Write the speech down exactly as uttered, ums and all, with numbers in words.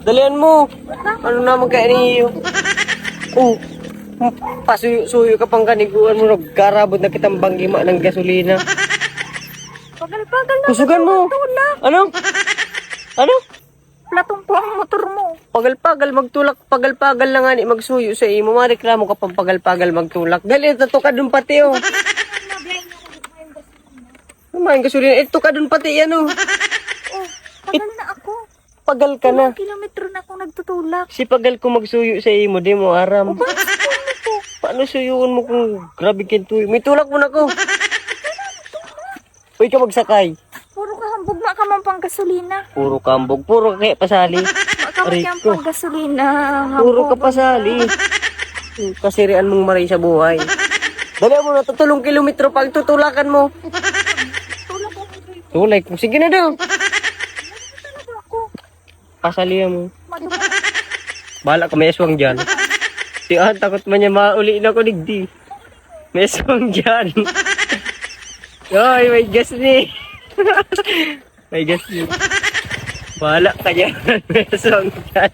Dalian mo. Ano naman kaya niyo? Oh, pasuyo-suyo ka pang kaniguan mo. Nagkarabot na kitang banggima ng gasolina. Pagal-pagal na. Kusugan mo. Ano? Ano? Platong po ang motor mo. Pagal-pagal magtulak, pagal-pagal na nga ni magsuyo sa imo. Mareklamo ka pang pagal-pagal magtulak. Dali, tatukad dun pati, oh. Lumayan gasolina. Ito ka dun pati, ano? Oh, pagal na ako. Pagal ka na. Kilometro na akong nagtutulak. Si pagal ko magsuyo sa imo, di mo aram. Paano sa mo po? Paano suyuon mo kung grabe kang tuyo? May tulak mo na ko. Uy, ka magsakay. Puro ka hambog, ma ka man pang gasolina. Puro kambog, puro ka kaya pasali. Ma ka man Aray kaya ko. Pang gasolina. Puro ka Hambog. Pasali. Kasirian mong maray sa buhay. Dali mo na, tatlong kilometro pag tutulakan mo. Tulak ako. Tulay ko. Sige na daw. Tulak ako. Pasali mo. Maduma. Bahala ka, may aswang dyan. Tiyan, takot man niya mauli na ko digdi. May aswang dyan. Yoy, may gas ni. May gas ni. Bahala ka dyan. May aswang dyan.